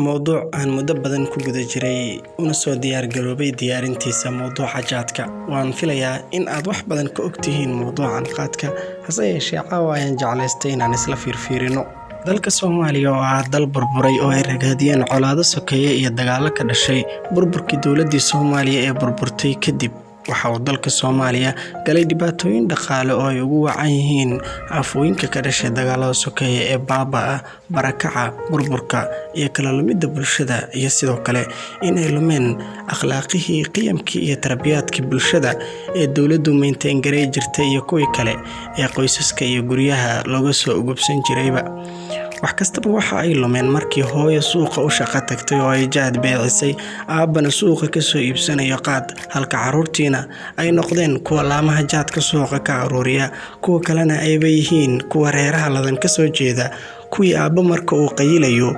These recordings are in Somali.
Mowduuc aan muddo badan ku guda jiray una soo diyaargaroobay diyaarintiisa, mowduuca jaadka. Waan filayaa in aad wax badan ka ogtihiin mowduucan qaadka, hase yeeshee caawa ayaan jeclaystay inaan isla fiirfiirino. Dalka Soomaaliya oo ah dal burburay oo ay ragaadiyeen colaado sokeeye iyo dagaallo ka dhashay burburkii dowladdii Soomaaliya ee burburtay kadib, waxa uu dalka Soomaaliya galay dhibaatooyin dhaqaale oo ay ugu wacan yihiin aafooyinka ka dhashay dagaalada sokeeye ee baaba'a, barakaca, burburka iyo kala lumidda bulshada, iyo sidoo kale in ay lumeen akhlaaqihii, qiyamkii iyo tarbiyaadkii bulshada ee dowladdu maintain-garay jirtay iyo kuwii kale ee qoysaska iyo guryaha looga soo ugubsan jirayba. Wax kastaba waxa ay lumeen markii hooyo suuqa u shaqo tagtay oo ay jaad beecisay, aabbana suuqa kasoo iibsanayo qaad, halka caruurtiina ay noqdeen kuwa laamaha jaadka suuqa ka aruuriya, kuwa kalena ayba yihiin kuwa reeraha ladan kasoo jeeda, kuwii aabbo marka uu qayilayo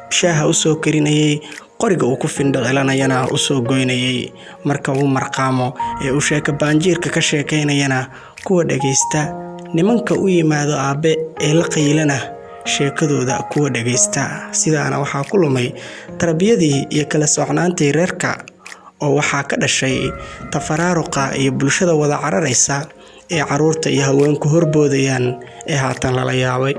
shaaha usoo karinayay, qoriga uu ku findhicilanayana usoo goynayay, marka uu marqaamo ee uu sheeko baanjiirka ka sheekaynayana kuwa dhagaysta, nimanka u yimaado aabbe ee la qayilana sheekadooda kuwa dhagaysta. Sidaana waxaa ku lumay tarbiyadii iyo kala socnaantii reerka, oo waxaa ka dhashay tafaraaruqa iyo bulshada wada cararaysa ee caruurta iyo haweenku horboodayaan ee haatan lala yaabay.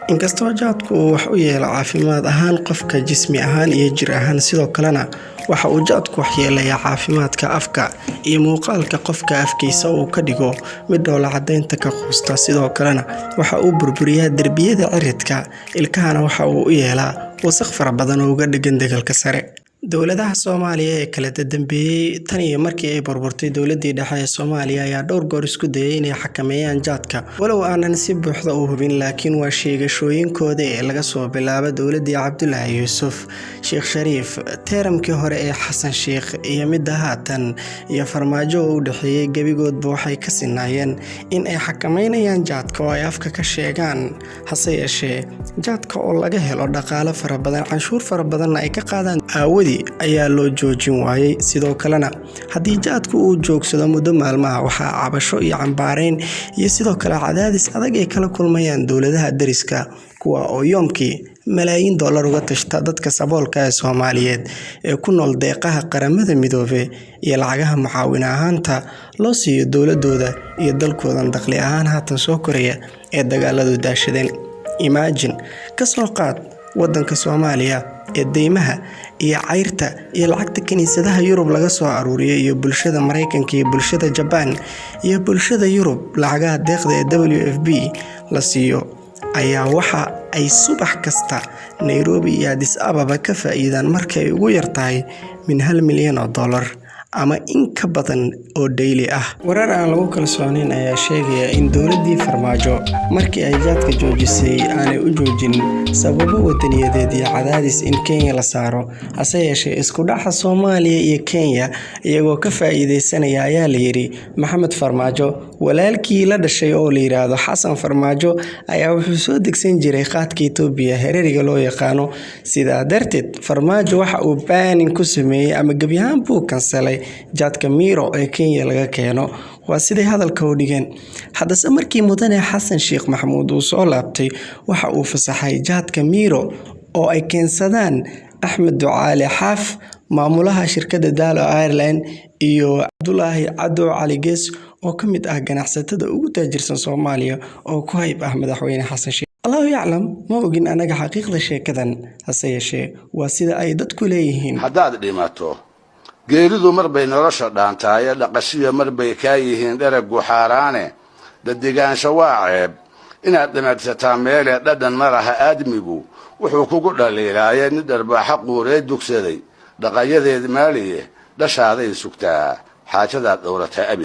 Inkastoo jaadku uu wax u yeelo caafimaad ahaan qofka, jismi ahaan iyo jir ahaan, sidoo kalena waxa uu jaadku waxyeelayaa caafimaadka afka iyo muuqaalka qofka, afkiisa uu ka dhigo mid dhoola cadaynta ka quusta. Sidoo kalena waxa uu burburiyaa derbiyada ciridka ilkahana, waxa uu u yeelaa wasaq fara badan oo uga dhegan degalka sare. Dowladaha Soomaaliya ee kala dambeeyay tan iyo markii ay burburtay dowladdii dhexe ee Soomaaliya ayaa dhowr goor isku dayay inay xakameeyaan jaadka, walow aanan si buuxda u hubin, laakiin waa sheegashooyinkooda ee laga soo bilaabo dowladdii Cabdulaahi Yuusuf, Sheekh Shariif, teeramkii hore ee Xasan Sheikh iyo midda haatan iyo Farmaajo oo u dhexeeyay, gebigoodba waxay ka sinaayeen in ay xakameynayaan jaadka oo ay afka ka sheegaan. Hase yeeshee jaadka oo laga helo dhaqaale fara badan, canshuur fara badanna ay ka qaadaan aawadii, ayaa loo joojin waayey. Sidoo kalena haddii jaadku uu joogsado muddo maalmaha, waxaa cabasho iyo cambaareyn iyo sidoo kale cadaadis adag ay kala kulmayaan dowladaha dariska, kuwa oo yoomkii malaayiin dollar uga tashta dadka saboolka ee Soomaaliyeed ee ku nool deeqaha Qaramada Midoobe iyo lacagaha mucaawin ahaanta loo siiyo dowladooda iyo dalkoodan dakhli ahaan haatan soo koraya ee dagaaladu daashadeen. Imagine, kasoo qaad wadanka Soomaaliya ee deymaha iyo cayrta iyo lacagta kiniisadaha Yurub laga soo aruuriyay iyo bulshada Mareykanka iyo bulshada Jabaan iyo bulshada Yurub lacagaha deeqda ee WFP la siiyo ayaa waxa ay subax kasta Nairobi iyo Addis Ababa ka faa'iidaan markay ugu yartahay min 1 milyan oo dollar ama in ka badan oo daily ah. Warar aan lagu kalsoonayn ayaa sheegaya in dowladdii Farmaajo markii ay jaadka joojisay aanay u joojin sababo wadaniyadeed iyo cadaadis in Kenya la saaro, hase yeeshee isku dhaca Soomaaliya iyo Kenya iyagoo ka faa'iideysanaya ayaa la yidhi Maxamed Farmaajo walaalkii la dhashay oo la yiraahdo Xasan Farmaajo ayaa wuxuu soo degsan jiray qaadka Itoobiya Hereriga loo yaqaano. Sidaa darteed Farmaajo waxa uu banning ku sameeyey ama gebi ahaan buu kansalay jaadka Miro ee Kenya laga keeno, waa siday hadalka u dhigeen. Haddase markii mudane Xasan Sheekh Maxamuud uu soo laabtay, waxa uu fasaxay jaadka Miro oo ay keensadaan Axmed Ducaale Xaaf, maamulaha shirkadda Dalo Airline, iyo Cabdulaahi Cadow Cali Gees oo ka mid ah ganacsatada ugu taajirsan Soomaaliya oo ku hayb ah madaxweyne Xasan Sheekh. Allahu yaclam, ma ogin anaga xaqiiqda sheekadan, hase yeeshee waa sida ay dadku leeyihiin. Haddaad dhimato, geeridu mar bay nolosha dhaantaaye, dhaqashiya mar bay kaa yihiin dheragu xaaraane. Dadigaansho waa ceeb inaad dhimagsataa meele, dhadhan ma laha aadmigu wuxuu kugu dhaliilaaye. Nin dharbaaxa quuree dugsaday dhaqayadeed maaliye, dhashaaday sugtaa xaajadaad dhowrataa abi.